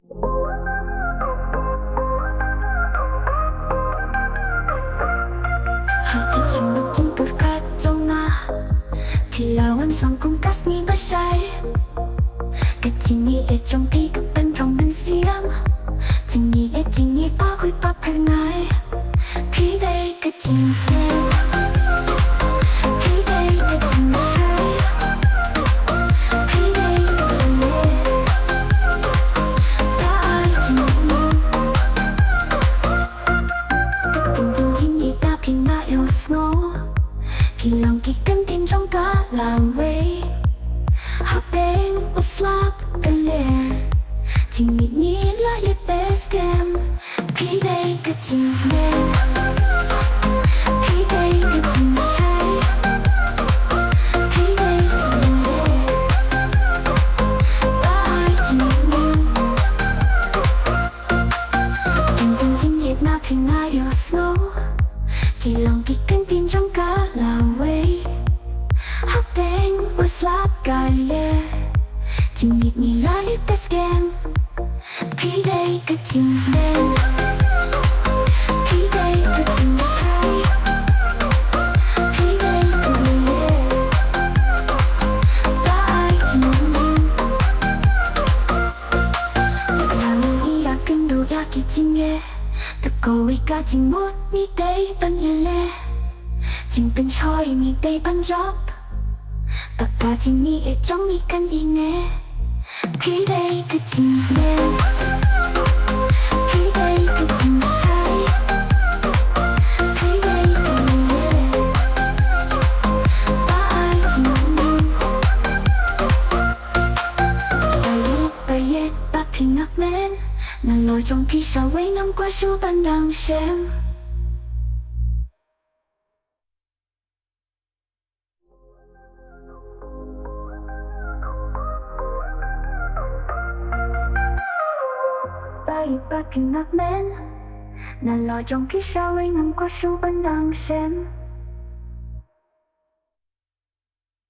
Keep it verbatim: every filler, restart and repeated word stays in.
Ha ka jingmut jingpyrkhat jong nga, phi la wan song kum ka sngi ba shai. Ka jingïeit jong phi ka pynrung mynsiem. Jingïeit jingïeit ba khuid ba phyrnai. Phi dei ka jingïeit. Phi dei ka jingshai. Phi dei ka jingïeit ba ai jingmut. Ka kyntien jingïeit na phi nga ïohsngew. Phi long ki kyntien jong ka lawei. Hapdeng u slap ka lyer, jingïeit ngi la ïa test skhem. Phi dei ka jingmut. Phi dei ka jingshai. Phi dei ka jingïeit ba ai jingmut. Kyntien jingïeit na phi nga ïohsngew. Ki long ki kyntien jong ka lawei. Hapdeng u slap ka lyer, jingïeit ngi la ïa test skhem. Phi dei ka jingmut. Phi dei ka jingshai. Phi dei ka jingïeit ba ai jingmut. Ngi ïakynduh ïa ki jingeh. Te kawei ka jingmut ngi dei ban ïaleh. Jingpynshoi ngi dei ban jop. Ba ka jingïeit jong ngi kan ïeng eh. Phi dei ka jingmut. Phi dei ka jingshai. Phi dei ka jingïeit ba ai jingmut. Ba ïeit, ba ïeit, ba phi ngak men. Nalor jong phi shawei ngam kwah shuh ban dang shem. Ba ïeit, ba phi ngak men. Nalor jong phi shawei ngam kwah shuh ban dang shem.